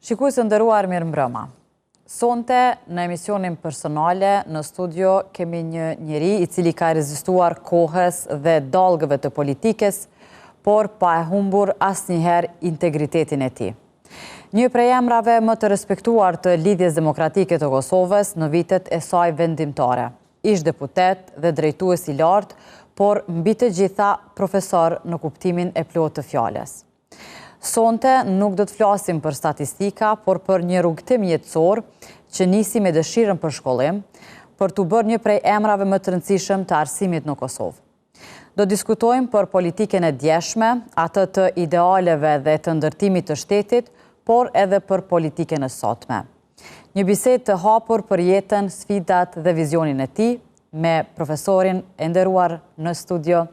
Shikues të nderuar mirëmbrëma. Sonte në emisionin Personale në studio kemi një njeri i cili ka rezistuar kohës dhe dallgëve të politikës, por pa e humbur asnjëherë integritetin e tij. Një prej emrave më të respektuar të Lidhjes Demokratike të Kosovës në vitet e saj vendimtare. Ish deputet dhe drejtues i lartë, por mbi të gjitha profesor në kuptimin e plotë të fjalës. Sonte nuk do të flasim për statistika, por për një rrugëtim jetësor që nisi me dëshirën për shkollim, për t'u bërë një prej emrave më të rëndësishëm të arsimit në Kosovë. Do diskutojmë për politikën e djeshme, atë të idealeve dhe të ndërtimit të shtetit, por edhe për politikën e sotme. Një bisedë të hapur për jetën, sfidat dhe vizionin e tij, me profesorin e nderuar në studio,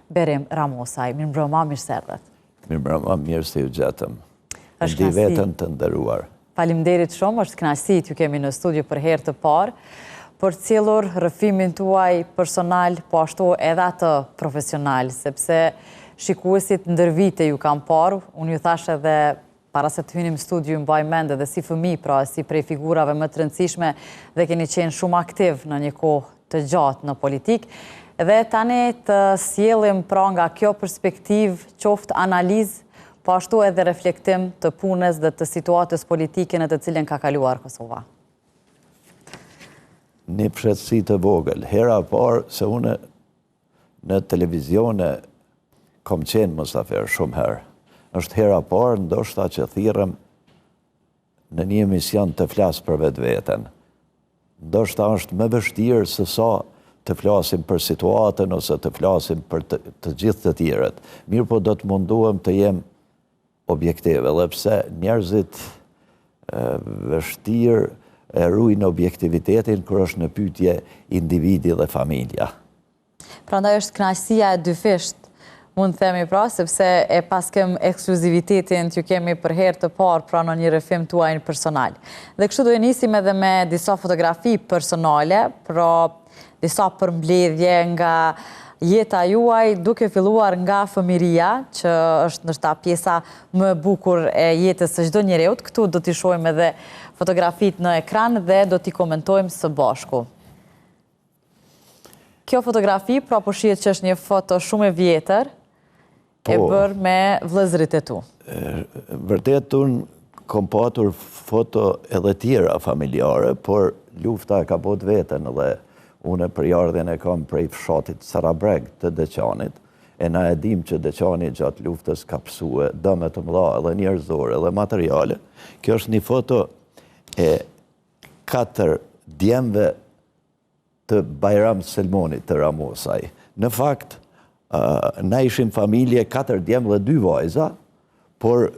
Berim Ramosaj. Mirëmbrëma, mirë se erdhët. Mirëmbrëma, mirë se ju gjetëm. Është ndi veten të nderuar. Faleminderit shumë, është kënaqësi t'ju kemi në studio për herë të parë, për të sjellë rrëfimin tuaj personal, po ashtu edhe atë profesional, sepse shikuesit ndër vite ju kanë parë, unë ju thashë edhe Para se të hynim në studio ju mbaj mend edhe si fëmijë, pra si prej figurave më të rëndësishme dhe keni qenë shumë aktiv në një kohë të gjatë në politikë. Dhe tani të sjellim pra nga kjo perspektivë qoftë analizë, po ashtu edhe reflektim të punës dhe të situatës politike në të cilën ka kaluar Kosova. Një fshehtësi të vogël. Hera e parë se unë Në televizione kom qenë mysafir shumë herë. Është hera e parë ndoshta që thirrem në një emision të flas për vetveten. Ndoshta është më vështirë se sa të flasim për situatën ose të flasim për të, të gjithë të tjerët. Mirëpo do të mundohem të jem objektiv, edhe pse njerëzit vështirë e rujnë objektivitetin kur është në pyetje individi dhe familja. Prandaj është kënaqësia e dyfishtë, mund të themi pra, sepse e paskem ekskluzivitetin t'ju kemi për herë të parë pra në një rrëfim tuajin personal. Dhe kështu do e nisim edhe me disa fotografi personale, pra disa përmbledhje nga jeta juaj, duke filluar nga fëmijëria, që është ndoshta pjesa më e bukur e jetës së çdo njeriut. Këtu do t'i shohim edhe fotografitë në ekran dhe do t'i komentojmë së bashku. Kjo fotografi, pra po shihet që është një foto shumë e vjetër, e po. bërë me vëllezërit e tu. Vërtet unë kom patur foto edhe tjera familjare, por lufta e ka bo të veten dhe unë prejardhjen e kam prej fshatit Carabreg të Deçanit, e na e dim që Deçani gjatë luftës ka pësue dëme të mëdha edhe njerëzore edhe materiale. Kjo është një foto e katër djemve të Bajram Selmonit të Ramosaj. Në fakt, na ishim familje katër djem dhe dy vajza, por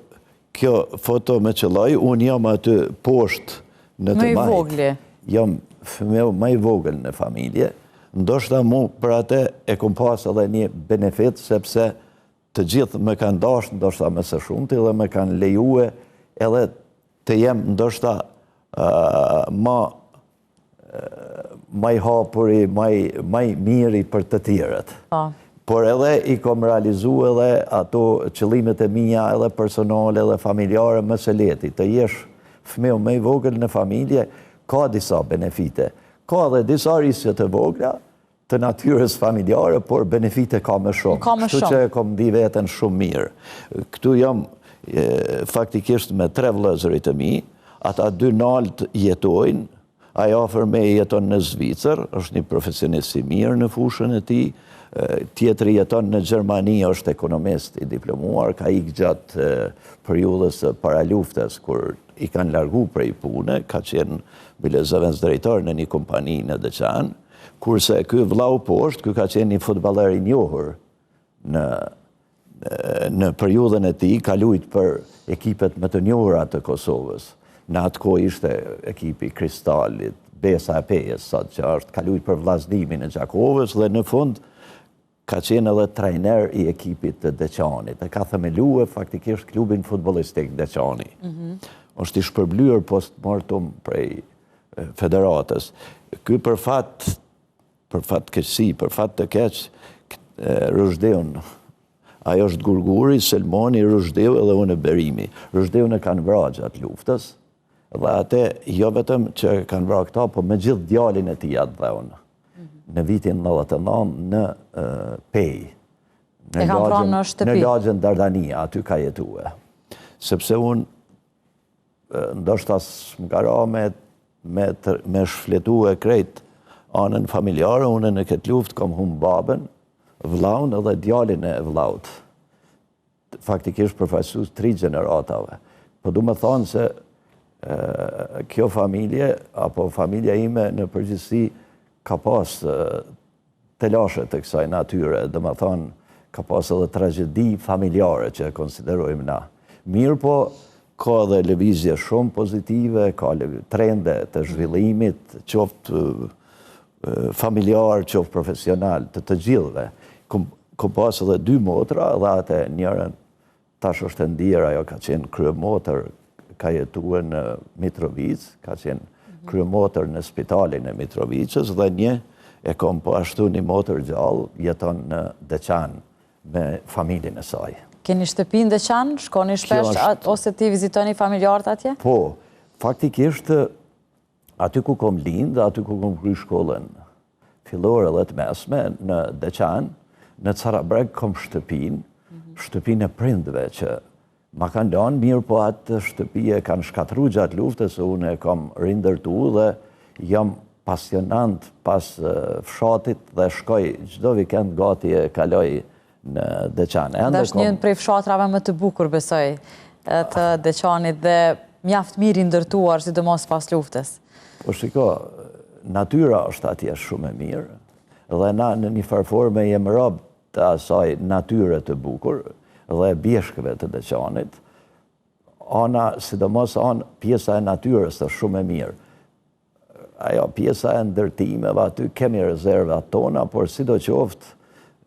kjo foto më qëlloi, unë jam aty poshtë në të majtë. Jam fëmiu më i vogël në familje, ndoshta mu për atë e kom pas edhe një benefit, sepse të gjithë më kanë dashtë ndoshta më së shumti dhe më kanë lejue edhe të jem ndoshta ma ma i hapuri, ma i miri për të tjerët. Po. Por edhe i kom realizu edhe ato qëllimet e mija edhe personale edhe familjare më së lehti. Të jesh fëmiu më i vogël në familje, ka disa benefite. Ka edhe disa risqe të vogla, të natyrës familjare, por benefite ka më shumë. Ka më shumë. Kështu që e kom ndi veten shumë mirë. Këtu jam faktikisht me tre vëllezërit e mi, ata dy nalt jetojnë, ai afër meje jeton në Zvicër, është një profesionist i mirë në fushën e tij, tjetri jeton në Gjermani, është ekonomist i diplomuar, ka ikë gjatë periudhës së paraluftës, kur i kanë largu prej pune, ka qenë bile zëvendësdrejtor në një kompani në Deçan, Kurse ky vllau poshtë, ky ka qenë një futballer i njohur në në periudhën e tij, ka lujt për ekipet më të njohura të Kosovës. Në atë kohë ishte ekipi i Kristalit, Besa e Pejës, sot që është, ka lujt për Vllaznimin e Gjakovës dhe në fund ka qenë edhe trajner i ekipit të Deçanit. E ka themelue faktikisht klubin futbollistik Deçani. Mhm. Është i shpërblyer post mortum prej federatës. Ky për fat, për fatkeqësi, për fat të keq, Ruzhdiun. Ajo është Gurguri, Selmoni, Ruzhdiu edhe unë Berimi. Ruzhdiun e kanë vra gjatë luftës, dhe ate jo vetëm që e kanë vra këta, po me gjithë djalin e tij atdheun. Në vitin 99 në Pejë. Në e kanë vra në shtëpi. Në lagjen Dardania, aty ka jetue. Sepse unë, ndoshta s'më ka ra me, me, me shfletue krejt anën familjare, unë në këtë luftë kom humbë babën, vllaun edhe djalin e vllaut. Faktikisht përfaqësues tri gjeneratave. Po du me thonë se kjo familje, apo familja ime në përgjithësi ka pas telashe të kësaj natyre, domethonë, ka pas edhe tragjedi familjare që e konsiderojmë na. Mirëpo, ka edhe lëvizje shumë pozitive, ka trende të zhvillimit, qoftë familjar, qoftë profesional, të të gjithëve. Kom pas edhe dy motra, dhe atë njërën Tash është e ndjerë, ajo ka qenë kryemotër, ka jetue në Mitrovicë, ka qenë mhm. kryemotër në spitalin e Mitrovicës dhe një e kom po ashtu një motër gjallë, jeton në Deçan me familjen e saj. Keni shtëpi në Deçan, shkoni shpesh ose ti vizitoni familjarët atje? Po, faktikisht Aty ku kom lind, aty ku kom kry shkollën fillore dhe të mesme, në Deçan, në Carrabreg kom shtëpinë, mhm. shtëpinë e prindve që ma kanë lanë, mirëpo atë shtëpi e kanë shkatrru gjatë luftës, e unë e kom rindërtu dhe jam pasionant pas fshatit dhe shkoj çdo vikend gati e kaloj në Deçan. Ende është një prej fshatrave më të bukur, besoj, të Deçanit dhe mjaft mirë i ndërtuar, sidomos pas luftës. Po shiko, natyra është atje shumë e mirë, dhe na në një farë forme jem rob të asaj natyre të bukur dhe bjeshkëve të Deçanit, ana, sidomos anë, pjesa e natyrës është shumë e mirë. Ajo pjesa e ndërtimeve aty kemi rezervat tona, por sidoqoftë,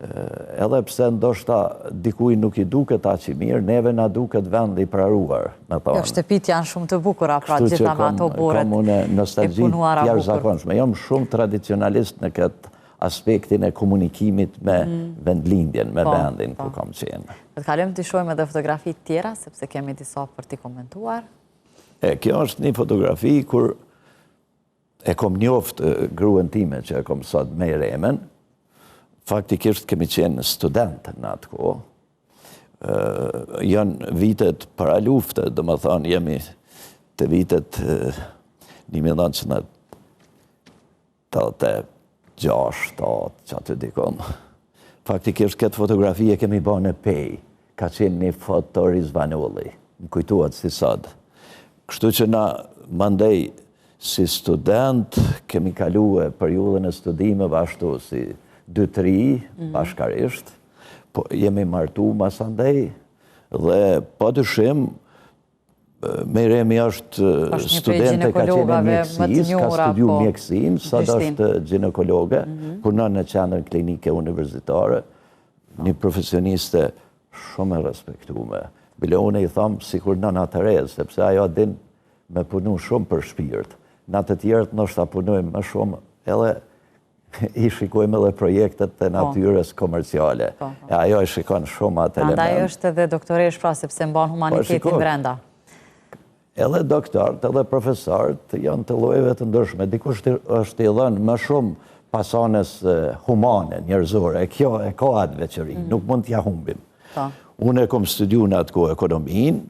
edhe pse ndoshta dikuj nuk i duket aq i mirë, neve na duket vend i praruar, me thonë. Jo, shtëpitë janë shumë të bukura, pra gjitha me ato oborret e punuara bukur. Jashtëzakonshme. Jam shumë tradicionalist në këtë aspektin e komunikimit me mm. vendlindjen, me po, vendin ku po. kam qenë. Do të kalojmë të shohim edhe fotografi tjera, sepse kemi disa për t'i komentuar. E, kjo është një fotografi kur e kom njoft gruen time që e kom sot Mejremen, faktikisht kemi qenë student në atë kohë, janë vitet para lufte, domethonë, jemi te vitet 1900 86, 7, qaty dikun. Faktikisht këtë fotografi e kemi ba në Pejë. Ka qenë një foto Rizvanolli. Më kujtohet si sot. Kështu që na mandej si student kemi kalue periudhën e studimeve ashtu si dy të ri, mhm. bashkarisht. Po jemi martu masandej dhe pa dyshim Mejremi është studente ka qenë e mjekësisë, ka studiu po, mjekësinë, sot është gjinekologe, mhm. punon në qendrën klinike universitare, një profesioniste shumë e respektume. Bile unë i tham sikur Nëna Terezë, sepse ajo din me punu shumë për shpirt. Na të tjerët ndoshta punojmë më shumë edhe i shikojmë edhe projektet të po. natyrës komerciale. Po, po. E ajo e shikon shumë atë element. Prandaj është edhe doktoreshë pra, sepse mban humanitetin brenda. Edhe doktorët, edhe profesorët janë të llojeve të ndryshme. Dikush është i dhënë më shumë pas anës humane, njerëzore. E kjo e ka atë veçori, mm. nuk mund t'ja humbim. Unë e kom studiu në atë kohë ekonominë,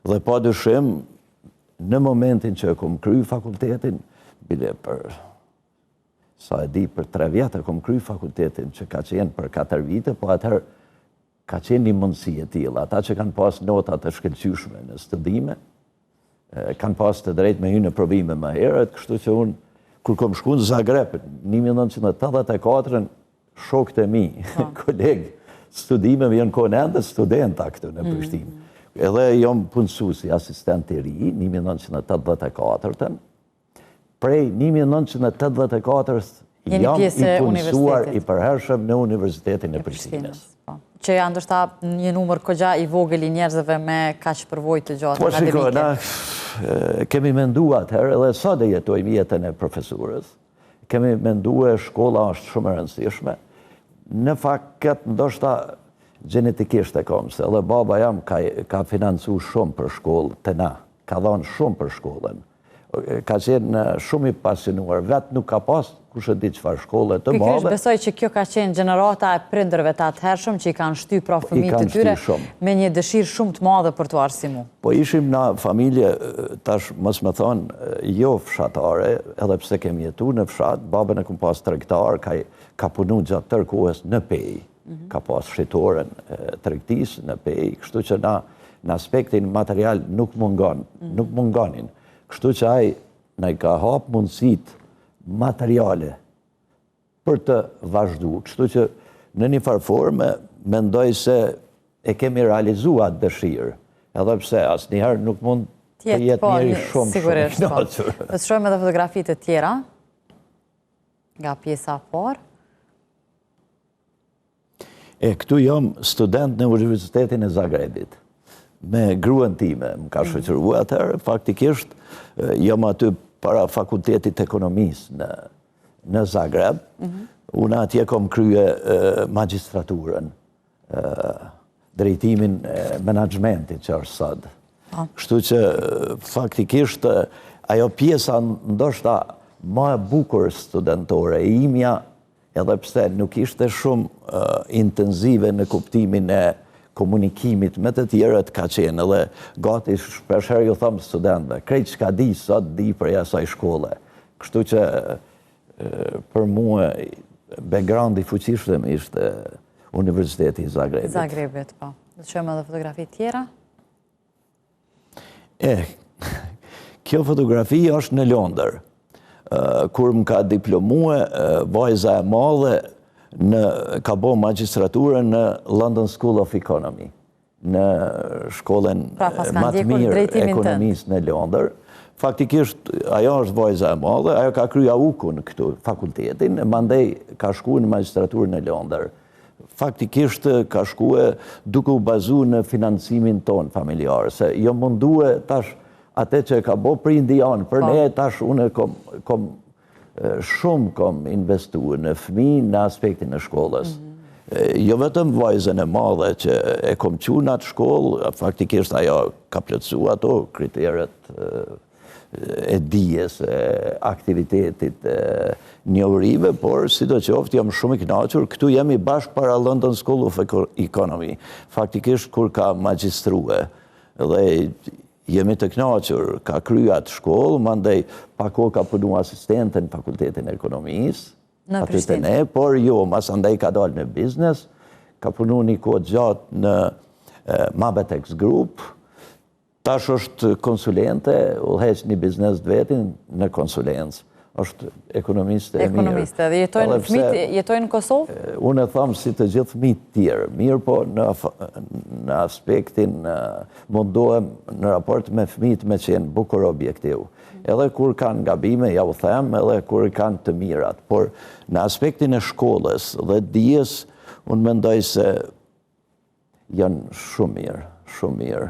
dhe pa dyshim, në momentin që e kom kry fakultetin, bile për Sa e di për tre vjet e kom kry fakultetin që ka qenë për katër vite, po atëherë ka qenë një mundësi e tillë. Ata që kanë pas nota të shkëlqyeshme në studime, kanë pas të drejtë me hy në provime më herët, kështu që unë kur kom shku në Zagreb 1984-ën, shokët e mi, po. kolegë studimeve janë konë ende studenta këtu në mm. Prishtinë. Edhe jam punësu si asistent i ri, 1984-ën, Prej 1984-ës jam i punësuar i përhershëm në Universitetin e Prishtinës. Po. Që janë ndoshta një numër kogja i vogël i njerëzve me kaq përvojë të gjatë po, akademike. Po shiko, na kemi mendu atëherë edhe sot e jetojmë jetën e profesurës. Kemi mendue shkolla është shumë e rëndësishme. Në fakt këtë ndoshta Gjenetikisht e kom, se edhe baba jem ka, ka financu shumë për shkollë te na, ka dhanë shumë për shkollën. Ka qenë shumë i pasionuar, vetë nuk ka pas, kush e di çfarë shkolle të madhe. Pikërisht besoj që kjo ka qenë gjenerata e prindërve të atëhershëm që i kanë shty pra fëmijët e tyre me një dëshirë shumë të madhe për t'u arsimu. Po ishim na familje, tash mos me thonë, jo fshatare, edhe pse kemi jetu në fshat, babën e kom pas tregtar, ka, ka punu gjatë tërë kohës në Pejë. Mhm. Ka pas shitoren e tregtisë në Pejë, kështu që na në aspektin material nuk mungon, mhm. nuk mungonin. Kështu që ai na i ka hap mundësitë materiale për të vazhdu, kështu që në një farë forme mendoj se e kemi realizu atë dëshirë, edhe pse asnjëherë nuk mund të jetë po, njeri shumë shumë i po. kënaqur. Do të shohim edhe fotografi të tjera nga pjesa e parë. E këtu jam student në Universitetin e Zagrebit. Me gruan time, më ka mhm. shoqëru atëherë, faktikisht jam aty para fakultetit të ekonomisë në, në Zagreb. Mhm. Unë atje kom krye magjistraturën, drejtimin e menaxhmentit që është sot. Po. Kështu që faktikisht ajo pjesa ndoshta ma e bukur studentore e imja Edhe pse nuk ishte shumë intenzive në kuptimin e komunikimit me të tjerët, ka qenë edhe gati shpeshherë ju them studentëve, krejt çka di sot di prej asaj shkolle. Kështu që për mua background i fuqishëm ishte Universiteti i Zagrebit. Zagrebit, po. Do të shohim edhe fotografi tjera. E, kjo fotografi është në Londër. Kur më ka diplomue, vajza e madhe në, ka bo magjistraturën në London School of Economy, në shkollën pra, ma të mirë ekonomisë në Londër. Faktikisht, ajo është vajza e madhe, ajo ka kry AUK-un këtu, fakultetin, mandej ka shku në magjistraturë në Londër. Faktikisht ka shkue duke u bazu në financimin tonë familjar, se jom mundue tash atë që e ka bo prindi jonë për po. ne, tash unë kom, kom shumë kom investu në fëmi në aspektin e shkollës. Mhm. Jo vetëm vajzën e madhe që e kom çu në atë shkollë, faktikisht ajo ka plotësu ato kriteret e dijes, e aktivitetit, e njohurive, por sidoqoftë jam shumë i kënaqur, këtu jemi bashkë para London School of Economy, faktikisht kur ka magjistrue, dhe jemi të kënaqur, ka kry atë shkollë, mandej pak kohë ka punu asistente në Fakultetin e Ekonomisë, Në aty te ne, por jo, masandej ka dalë në biznes, ka punu një kohë gjatë në Mabetex Group, Tash është konsulente, udhëheq një biznes të vetin në konsulencë. Është ekonomiste e mirë. Ekonomiste, dhe jetojnë fëmijët, jetojnë në Kosovë? Unë e tham si të gjithë fëmijët tjerë, mirëpo në, në aspektin mundohem në raport me fëmijët me qenë bukur objektiv. Edhe kur kanë gabime, jau them, edhe kur kanë të mirat. Por në aspektin e shkollës dhe dijes, unë mendoj se Janë shumë mirë, shumë mirë.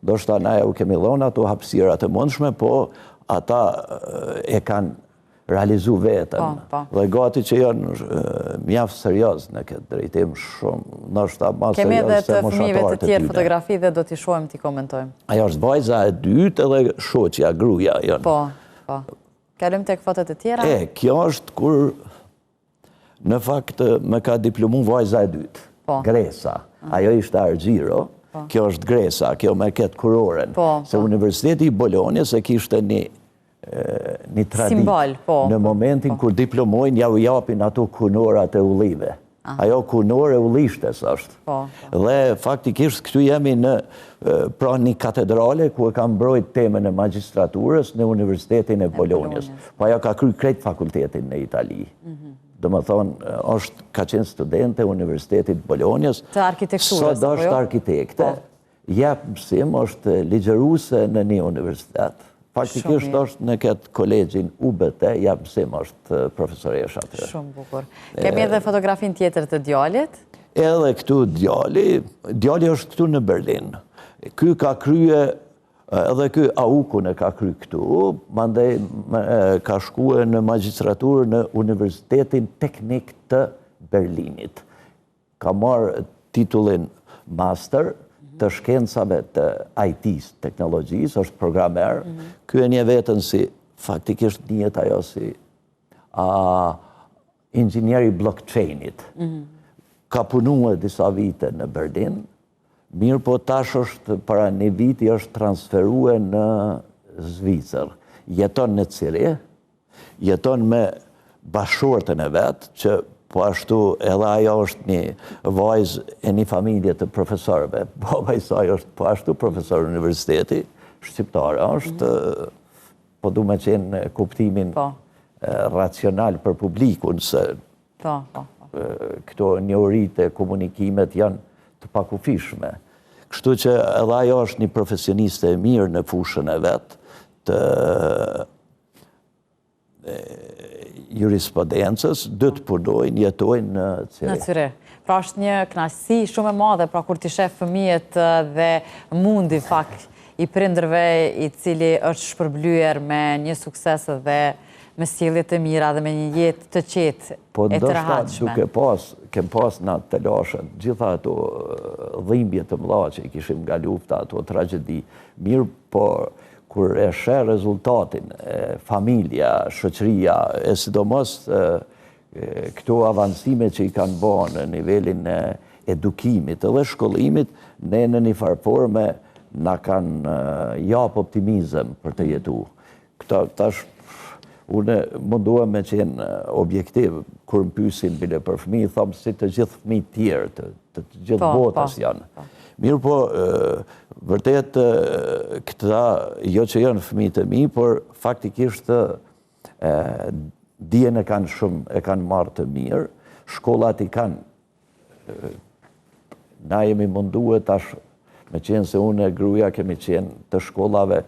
Ndoshta na jau kemi dhonë ato hapësirat e mundshme, po ata e kanë realizu veten. Po, po. Dhe gati që janë mjaft serioz në këtë drejtim, shumë, ndoshta ma serioz se moshatarët e tyne. Kemi edhe të fëmijëve të tjerë fotografi dhe do t'i shohim t'i komentojmë. Ajo është vajza e dytë edhe shoqja, gruja. Janë. Po, po. Kalojmë tek fotot e tjera. E, kjo është kur Në fakt, më ka diplomu vajza e dytë, po. Gresa. Ajo ishte Argjiro, po. kjo është Gresa, kjo me këtë kuroren. Po, Se Universiteti i Bolonjës e kishte një një traditë. Simbol, po. Në momentin kur diplomojnë, jau japin ato kunorat e ullive. Ajo kunorë e ullishtes është. Dhe faktikisht këtu jemi në pranë një katedrale ku e ka mbrojt temën e magjistraturës në Universitetin e Bolonjës. Po ajo ka kry krejt fakultetin në Itali. Mhm. Domethonë, është, ka qenë studente e Universitetit Bolonjës. Të arkitekturës, Sot është jo? arkitekte. Po. Jep mësim, është ligjëruese në një universitet. Faktikisht është në këtë kolegjin UBT, jep mësim, është profesoreshë aty. Shumë bukur. Kemi edhe fotografinë tjetër të djalit? Edhe këtu djali, djali është këtu në Berlin. Ky ka krye, edhe ky AUK-un e ka kry këtu, mandej ka shkue në magjistraturë në Universitetin Teknik të Berlinit. Ka marrë titullin master të shkencave të IT-s, teknologjisë, është programer. Mhm. Ky e njeh veten si, faktikisht njihet ajo si a, inxhinier i blockchain-it. Mhm. Ka punue disa vite në Berlin, mirëpo tash është para një viti është transferue në Zvicër. Jeton në Cyrih, jeton me bashkëshorten e vet, që po ashtu edhe ajo është një vajzë e një familje të profesorëve. Baba i saj është po ashtu profesor universiteti, shqiptare është, mhm. po du me qenë në kuptimin po. racional për publikun, se po, po, këto njohuritë e komunikimet janë të pakufishme. Kështu që edhe ajo është një profesioniste e mirë në fushën e vet, të jurisprudencës, dytë punojnë, jetojnë në Cyrih. Në Cyrih. Pra është një kënaqësi shumë e madhe, pra kur t'i sheh fëmijët dhe mundi fakt i prindërve i cili është shpërblyer me një sukses dhe me sjellje të mira dhe me një jetë të qetë po, e të rehatshme. Po ndoshta duke pas, kem pas na telashet, gjitha ato dhimbje të mëdha që i kishim nga lufta, ato tragjedi, mirëpo kur e sheh rezultatin, familja, shoqëria, e sidomos këto avancime që i kanë bo në nivelin e edukimit edhe shkollimit, ne në një farë forme na kanë japë optimizëm për të jetu. Këta tash unë mundohem me qenë objektiv, kur më pysin bile për fëmijë, thom si të gjithë fëmijët tjerë, të, të, të gjithë po, botës po, janë. Po. Mirëpo, vërtet, këta, jo që janë fëmijët e mi, por faktikisht dijen e kanë shumë, e kanë marrë të mirë, shkollat i kanë, na jemi mundue tash, me qenë se unë e gruja kemi qenë të shkollave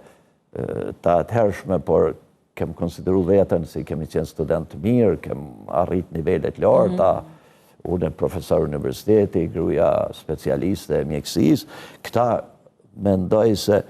të atëhershme, por kem konsideru veten si kemi qenë student të mirë, kem arrit nivele të larta, mm -hmm. unë profesor universiteti, gruja specialiste e mjekësisë, këta mendoj se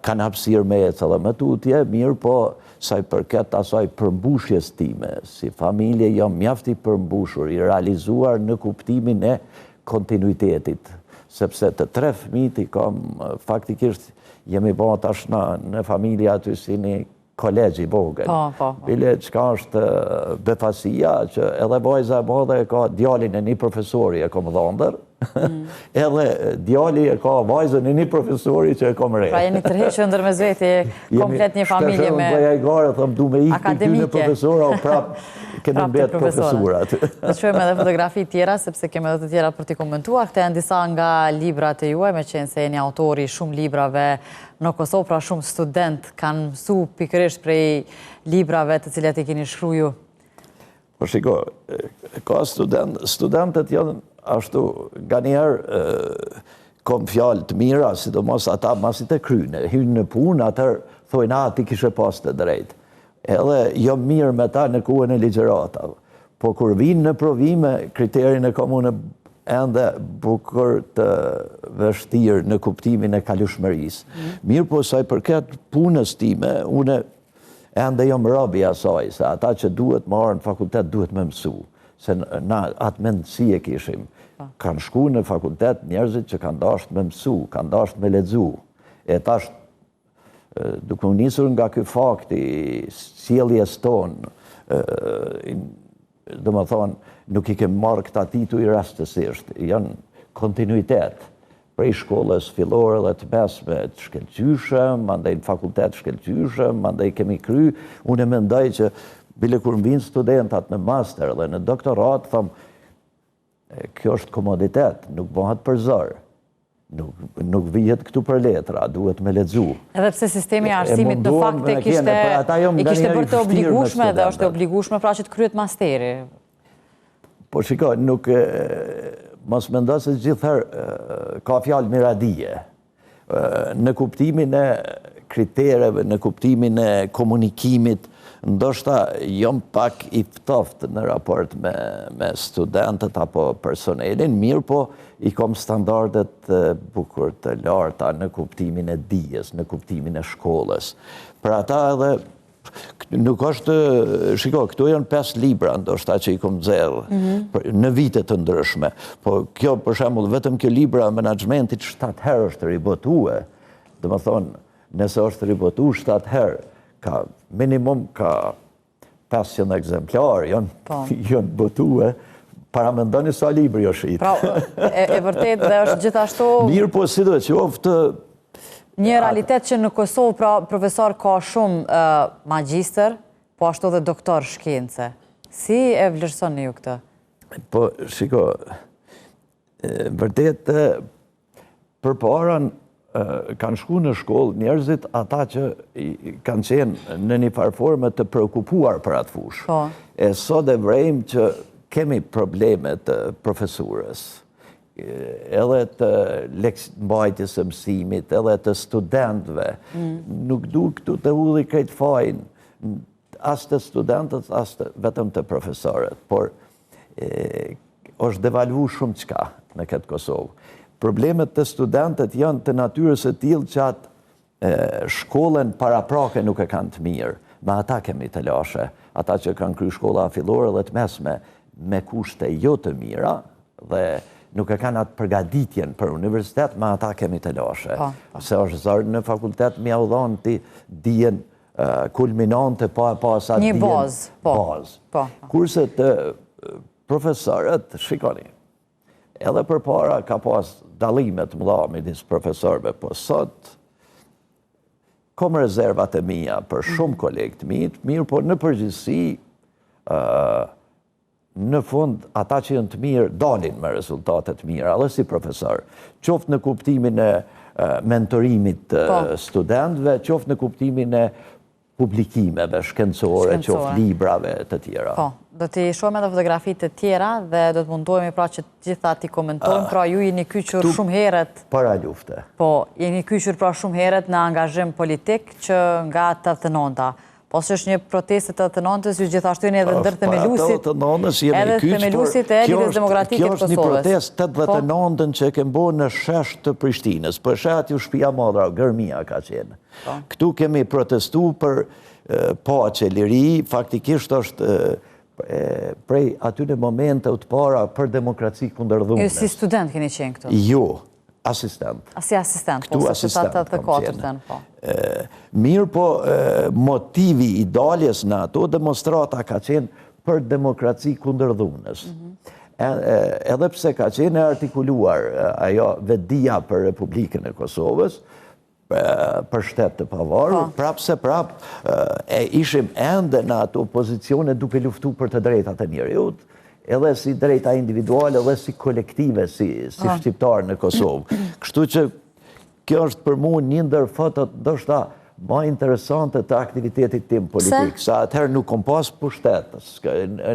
kanë hapësirë me ecë edhe më tutje, mirëpo sa i përket asaj përmbushjes time, si familje jam mjaft i përmbushur, i realizuar në kuptimin e kontinuitetit, sepse të tre fëmijët i kam faktikisht jemi bo tash në, në familje aty si një kolegj i vogël. Po, po, po. Bile, çka është befasia, që edhe vajza e madhe e ka djalin e një profesori e kom dhëndër, mm. edhe djali e ka vajzën e një profesori që e kom rejë. Pra jeni tërhequr ndërmes veti, komplet një familje me... Shpeshherë bëj hajgare, thom du me ikë prej këtyne profesora, o prap kemi mbet profesorat. Do të shohim edhe fotografi tjera, sepse kemi edhe të tjera për t'i komentuar. Këta janë disa nga librat e juaj, meqenëse jeni autori i shumë librave në Kosovë, pra shumë student kanë mësu pikërisht prej librave të cilat i keni shkru ju. Po shiko, ka student, studentët janë ashtu, nganjëherë kom fjalë të mira, sidomos ata masi të kryjnë, hynë në punë, atëherë thojnë, a, ti kishe pas të drejtë. Edhe jom mirë me ta në kohën e ligjëratave. Po kur vijnë në provime, kriterin e kam unë ende bukur të vështirë në kuptimin e kalushmërisë. Mm. Mirëpo sa i përket punës time, unë ende jam rob i asaj, se ata që duhet me ardhë në fakultet duhet me mësu, se na atë mendësi e kishim. Po. Kanë shku në fakultet njerëzit që kanë dashtë me mësu, kanë dashtë me lexu. E tash Duke u nisur nga ky fakt i sjelljes tonë, domethonë, nuk i kemi marrë këta tituj rastësisht, janë kontinuitet prej shkollës fillore dhe të mesme të shkëlqyshëm, mandej në fakultet të shkëlqyshëm, mandej kemi kry, unë e mendoj që bile kur më vijnë studentat në master dhe në doktorat, thom, Kjo është komoditet, nuk bëhet për zor. Nuk, nuk vihet këtu për letra, duhet me lexu. Edhe pse sistemi i arsimit në fakt e kishte, i kishte bërë të obligueshme dhe është e obligueshme pra që të kryhet masteri. Po shiko, nuk, mos mendo se gjithherë ka fjalë miradije. Në kuptimin e kritereve, në kuptimin e komunikimit, ndoshta jam pak i ftoftë në raport me, me studentët apo personelin, mirëpo i kom standardet bukur të larta në kuptimin e dijes, në kuptimin e shkollës. Për ata edhe. Nuk është, shiko, këto janë 5 libra, ndoshta që i kom nxjerrë, mhm. në vite të ndryshme. Po kjo, për shembull, vetëm kjo libra e menaxhmentit 7 herë është ribotue. Domethonë, nëse është ribotu 7 herë, ka minimum ka 500 ekzemplar, janë po. janë botue, paramendoni sa libri është shitë. Pra, e, e vërtet dhe është gjithashtu... Mirë, po sido qoftë... Një realitet që në Kosovë, pra, profesor ka shumë uh, magjistër, po ashtu dhe doktor shkence. Si e vlerësoni ju këtë? Po, shiko, vërtet, Përpara kanë shku në shkollë njerëzit ata që kanë qenë në një farë forme të preokupuar për atë fushë. Po. E sot e vrejmë që kemi probleme të profesurës, edhe të mbajtjes së mësimit, edhe të studentëve. Mm. Nuk du këtu të hudhi krejt fajin, as të studentët, as të, vetëm të profesorët, por është devalvu shumë çka në këtë Kosovë. Problemet te studentët janë të natyrës së tillë që atë shkollën paraprake nuk e kanë të mirë. Me ata kemi telashe, ata që kanë kry shkolla fillore dhe të mesme me kushte jo të mira dhe nuk e kanë atë përgatitjen për universitet, me ata kemi telashe. Po, po. Se është zor në fakultet me jau dhonë ti dijen kulminante pa e pas atë dijen. Një bazë, po. Bazë. Po. Kurse te profesorët, shikoni, edhe përpara ka pas dallime të mëdha midis profesorëve, po sot kom rezervat e mia për shumë mm. kolegë të mi, mirë, po në përgjithësi Në fund, ata që janë të mirë dalin me rezultate të mira, edhe si profesor, qoftë në kuptimin e mentorimit të po. studentëve, qoftë në kuptimin e publikimeve shkencore, qoftë librave të tjera. Po, do t'i shohim edhe fotografi të tjera dhe do të mundohemi pra që të gjitha t'i komentojmë, ah, pra ju jeni kyçur shumë herët. Para lufte. Po, jeni kyçur pra shumë herët në angazhim politik që nga 89-a. Po se është një protestë e 89-ës, ju gjithashtu jeni edhe ndër themeluesit. Edhe themeluesit e Lidhjes Demokratike të Kosovës. Kjo është një protestë 89-ën po. që e kem bo në shesh të Prishtinës. Po e sheh aty shpia Modra, Gërmia ka qenë. Po. Këtu kemi protestu për paqe, liri, faktikisht është prej atyne momenteve të para për demokraci kundër dhunës. Ju si student keni qenë këtu? Jo. Asistent. Si asistent, po, se të të të katërtën, po. Mirë, po, motivi i daljes në ato demonstrata ka qenë për demokraci kundër dhunës. Mhm. Edhe pse ka qenë e artikuluar ajo vetëdija për Republikën e Kosovës, për shtet të pavarur, po. prapë se prapë, e ishim ende në ato pozicione duke luftu për të drejtat e njeriut, edhe si drejta individuale, edhe si kolektive, si, si po. shqiptar në Kosovë. Kështu që kjo është për mu një ndër fotot, ndoshta ma interesante të aktivitetit tim politik. Se atëherë nuk kom pas pushtet,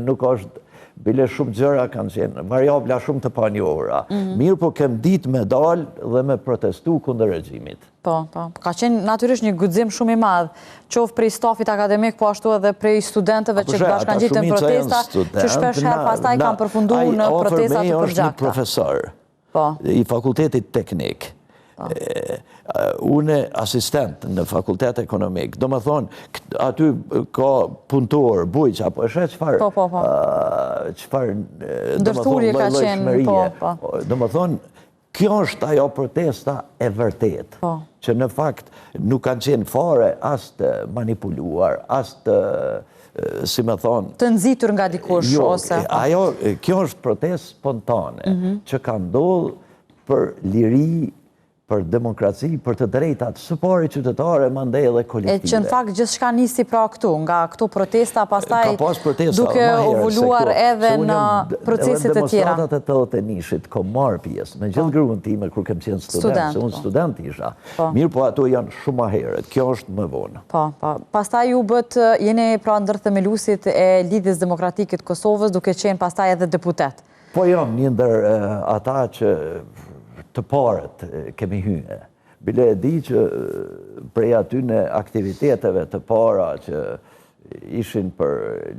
nuk është Bile shumë gjëra kanë qenë, variabla shumë të panjohura. Mhm. Mirë po kem ditë me dalë dhe me protestu kundër regjimit. Po, po. Ka qenë natyrisht një guxim shumë i madh, qoftë prej stafit akademik, po ashtu edhe prej studentëve që bashkangjiten protesta, që shpesh herë pastaj kanë përfundu në protesta të përgjakta. Është një profesor. Po. I fakultetit teknik. Po. Une asistent në fakultet ekonomik. Domethonë, aty ka punëtor, bujq, apo e sheh çfarë... Po, po, po. Çfarë, domethonë, ka qenë, po, po. Domethonë, kjo është ajo protesta e vërtetë. Po. Që në fakt nuk kanë qenë fare as të manipuluar, as të si me thonë... Të nxitur nga dikush, jo, ose... Ajo, kjo është protestë spontane, mhm. që ka ndodhë për liri, për demokraci, për të drejtat, së pari qytetare, mandej edhe kolektive. E që në fakt gjithçka nisi pra këtu, nga këto protesta, pastaj duke evoluar edhe në proceset e tjera. Edhe demonstratat e 81-shit, kom marrë pjesë, me gjithë po. gruën time, kur kem qenë student, se unë po. student isha. Po. Mirë po ato janë shumë ma herët, kjo është më vonë. Po, po. Pastaj ju bëtë, jeni pra ndër themeluesit e Lidhjes Demokratike të Kosovës, duke qenë pastaj edhe deputet. Po jam një ndër ata që të parët kemi hy. Bile e di që prej atyne aktiviteteve të para që ishin për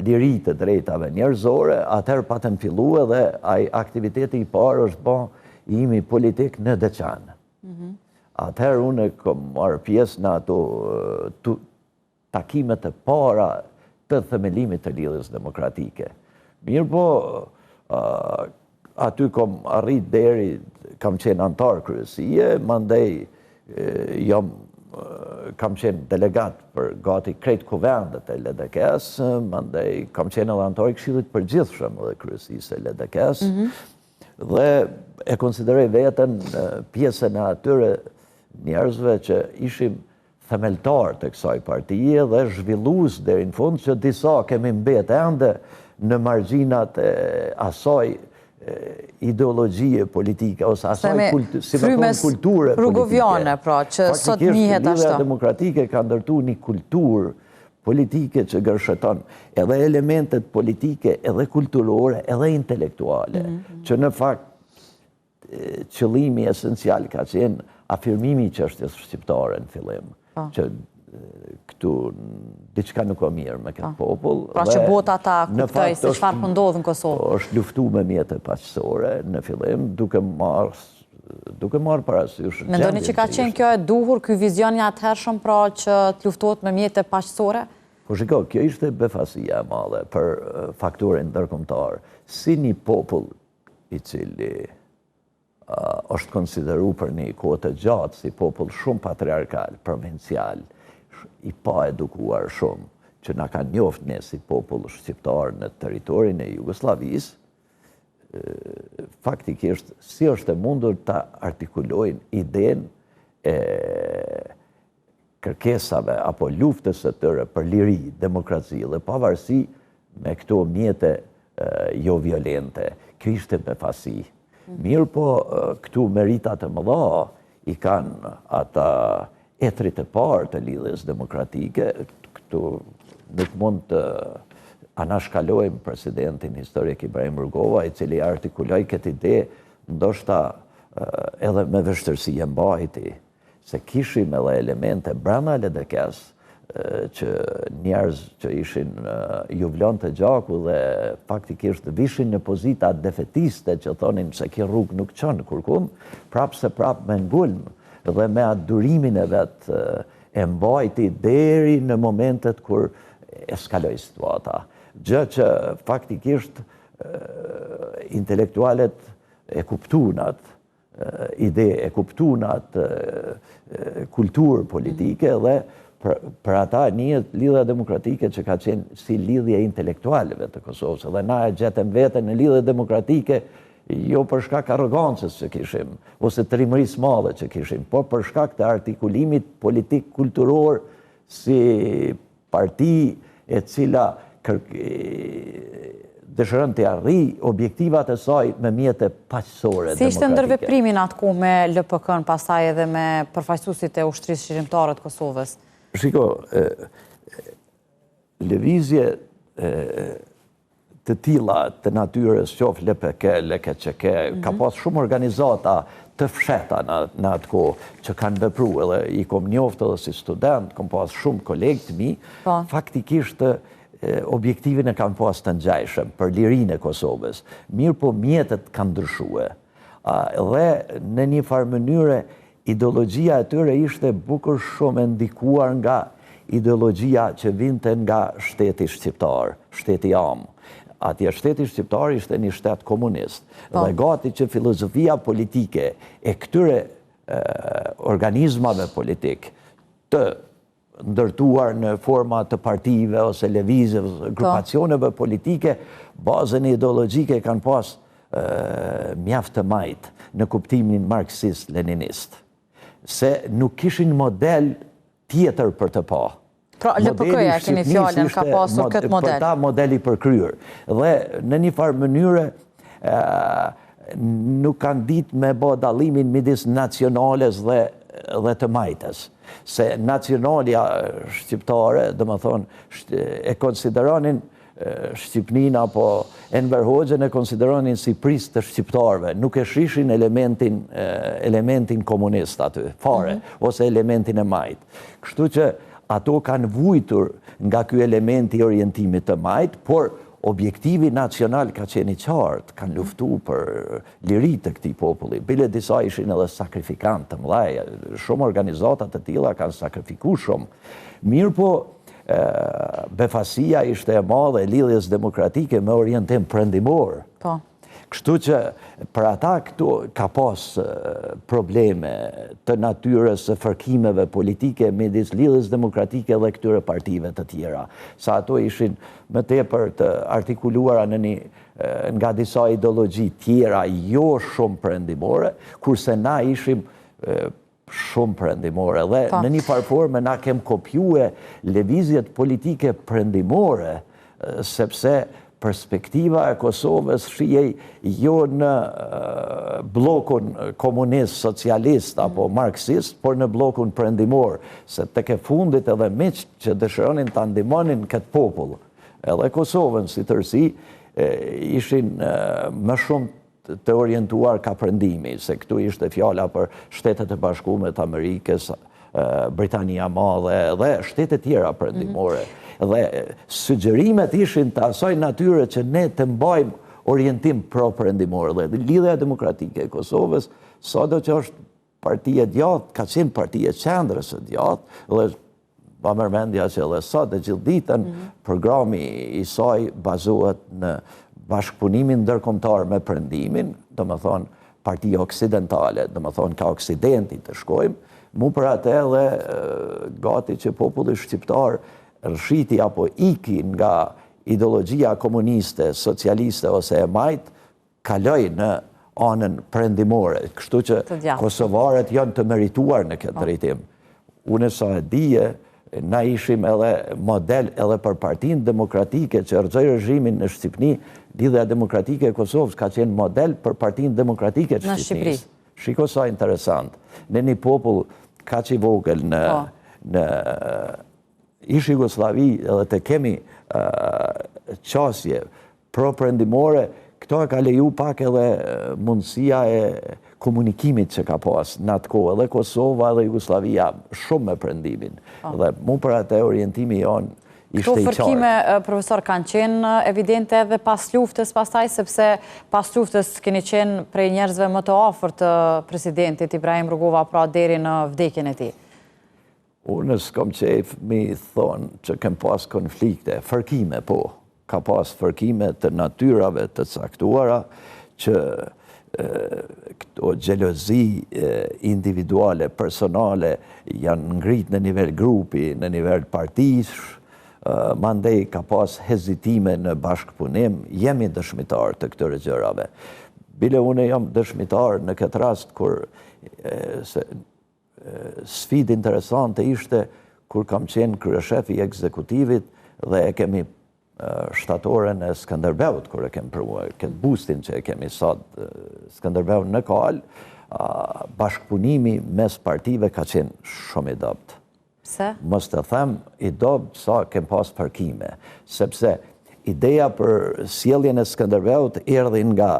liri të drejtave njerëzore, atëherë patën fillu edhe ai aktiviteti i parë është ba i imi politik në Deçan. Mhm. Atëherë unë kom marrë pjesë në ato. takimet e para të themelimit të Lidhjes Demokratike. Mirëpo, aty kom arrit deri, kam qenë anëtar kryesie, mandej jam kam qenë delegat për gati krejt kuvendet e LDK-së, mandej kam qenë edhe anëtar i Këshillit të Përgjithshëm dhe kryesisë së LDK-së, mhm. dhe e konsideroj veten pjesën e atyre njerëzve që ishim themeltarë të kësaj partie dhe zhvillues deri në fund që disa kemi mbet ende në margjinat e asaj ideologjie politike ose asaj si me thonë kulture politike. Rugoviane, pra, që sot njihet ashtu. Lidhja Demokratike ka ndërtu një kulturë politike që gërsheton edhe elementet politike, edhe kulturore, edhe intelektuale, mhm. që në fakt qëllimi esencial ka qenë afirmimi i çështjes shqiptare në fillim, po. që këtu diçka nuk o mirë me këtë po. popull. Pra që bota ta kuptojë se çfarë po ndodh në Kosovë. Është luftu me mjete paqësore në fillim, duke marrë duke marrë parasysh Mendoni që ka qenë kjo e duhur, ky vizion i atëhershëm pra që të luftohet me mjete paqësore? Po shiko, kjo ishte befasia e madhe për faktorin ndërkombëtar. Si një popull i cili është konsideru për një kohë të gjatë si popull shumë patriarkal, provincial, i paedukuar shumë, që na kanë njoft ne si popull shqiptar në territorin e Jugosllavisë, faktikisht si është e mundur ta artikulojnë idenë e kërkesave apo luftës së tyre për liri, demokraci dhe pavarësi me këto mjete jo violente. Kjo ishte befasi. Mm. Mirëpo, këtu meritat e mëdha i kanë ata etërit e parë të lidhjes demokratike, këtu nuk mund të anashkalojmë presidentin historik Ibrahim Rugova, i cili artikuloi këtë ide, ndoshta edhe me vështirësi e mbajti, se kishim edhe elemente brenda LDK-së që njerëz që ishin ju vlonte gjaku dhe faktikisht vishin në pozita defetiste që thonin se kjo rrugë nuk çon kurrkund, prapë se prapë me ngulm dhe me atë durimin e vet e mbajti deri në momentet kur eskaloi situata. Gjë që faktikisht intelektualet e kuptun atë ide e kuptun atë kulturë politike dhe për ata njihet Lidhja Demokratike që ka qenë si lidhje e intelektualëve të Kosovës dhe na e gjetëm veten në Lidhje Demokratike jo për shkak arrogancës që kishim ose trimërisë madhe që kishim, por për shkak të artikulimit politik kulturor si Parti e cila dëshiron t'i arrijë objektivat e saj me mjete paqësore demokratike. Si ishte ndërveprimi në atë kohë me LPK-në, pastaj edhe me përfaqësuesit e Ushtrisë Çlirimtare të Kosovës? Shiko, lëvizje të tilla të natyrës, qoftë LPK, LKÇK, ka mhm. pas shumë organizata të fshehta në atë kohë që kanë vepru edhe i kom njoftë edhe si student, kom pas shumë kolegë të mi, po. faktikisht objektivin e kanë pas të ngjajshëm për lirinë e Kosovës. Mirëpo mjetet kanë ndryshue. Dhe në një farë mënyre Ideologjia e tyre ishte bukur shumë e ndikuar nga ideologjia që vinte nga shteti shqiptar, shteti amë. Atje shteti shqiptar ishte një shtet komunist. Po. Dhe gati që filozofia politike e këtyre organizmave politikë të ndërtuar në forma të partive ose lëvizjeve, po. grupacioneve politike, bazën ideologjike kanë pas mjaft të majtë në kuptimin marksist-leninist. Se nuk kishin model tjetër për të pa. Pra, LPK-ja e keni fjalën, ka pasur këtë model. Për ta model i përkryer. Dhe në një farë mënyre, nuk kanë ditë me bo dallimin midis nacionales dhe, dhe të majtës. Se nacionalja shqiptare, domethonë, e konsideronin Shqipninë apo Enver Hoxhën e konsideronin si prijës të shqiptarëve, nuk e shishin elementin, elementin komunist aty, fare, mm -hmm. ose elementin e majtë. Kështu që ato kanë vujtur nga ky element i orientimit të majtë, por Objektivi nacional ka qenë i qartë, kanë luftu për liri të këtij populli. Bile disa ishin edhe sakrifikantë të mëdhej, shumë organizata të tilla kanë sakrifiku shumë. Mirëpo, Befasia ishte e madhe e Lidhjes Demokratike me orientim perëndimor. Po. Kështu që për ata këtu ka pas probleme të natyrës së fërkimeve politike midis Lidhjes Demokratike dhe këtyre partive të tjera. Sa ato ishin më tepër të artikuluara në një nga disa ideologji tjera jo shumë perëndimore, kurse na ishim shumë perëndimore dhe po. në një farë forme na kem kopjue lëvizjet politike perëndimore, sepse perspektiva e Kosovës shihej jo në bllokun komunist, socialist apo mm. marksist, por në bllokun perëndimor, se tek e fundit edhe miqtë që dëshironin ta ndihmonin këtë popull, edhe Kosovën si tërësi, ishin më shumë të orientuar ka perëndimi, se këtu ishte fjala për Shtetet e Bashkume të Amerikës, Britania e Madhe dhe shtete tjera perëndimore. Mhm. Dhe sugjerimet ishin të asaj natyre që ne të mbajmë orientim pro-perëndimor. Dhe Lidhja Demokratike e Kosovës, sado që është Parti e djathtë, ka qenë parti e qendrës së djathtë, dhe ma merr mendja që edhe sot e gjithë ditën, mhm. programi i saj bazohet në bashkëpunimin ndërkombëtar me Perëndimin, domethonë parti oksidentale, domethonë ka oksidenti të shkojmë, mu për atë edhe gati që populli shqiptar rrëshqiti apo iki nga ideologjia komuniste, socialiste ose e majtë, kaloi në anën perëndimore, kështu që kosovarët janë të merituar në këtë po. drejtim. Unë sa e di, na ishim edhe model edhe për Partinë Demokratike që rrëzoi rezhimin në Shqipni, Lidhja Demokratike e Kosovës ka qenë model për Partinë Demokratike të Shqipnisë. Shiko sa interesant. Në një popull kaq i vogël në po. në ish Jugosllavi edhe të kemi qasje pro-perëndimore, këto e ka leju pak edhe mundësia e komunikimit që ka pas në atë kohë, edhe Kosova edhe Jugosllavia, shumë me perëndimin. Po. Dhe mu për atë orientimi jonë ishte i qartë. Këto fërkime, profesor, kanë qenë evidente edhe pas luftës pastaj, sepse pas luftës keni qenë prej njerëzve më të afërt të presidentit Ibrahim Rugova, pra deri në vdekjen e tij. Unë s'kom qejf mi thonë që kem pas konflikte, fërkime po, ka pas fërkime të natyrave të caktuara që këto xhelozi individuale, personale, janë ngrit në nivel grupi, në nivel partish, mandej ka pas hezitime në bashkëpunim, jemi dëshmitar të këtyre gjërave. Bile unë jam dëshmitar në këtë rast kur se Sfidë interesante ishte kur kam qenë kryeshef i ekzekutivit dhe e kemi shtatoren e Skënderbeut, kur e kemi pru, këtë bustin që e kemi sot Skënderbeun në kalë, bashkëpunimi mes partive ka qenë shumë i dobët. Pse? Mos të them i dobët sa kem pas fërkime, sepse ideja për sjelljen e Skënderbeut erdhi nga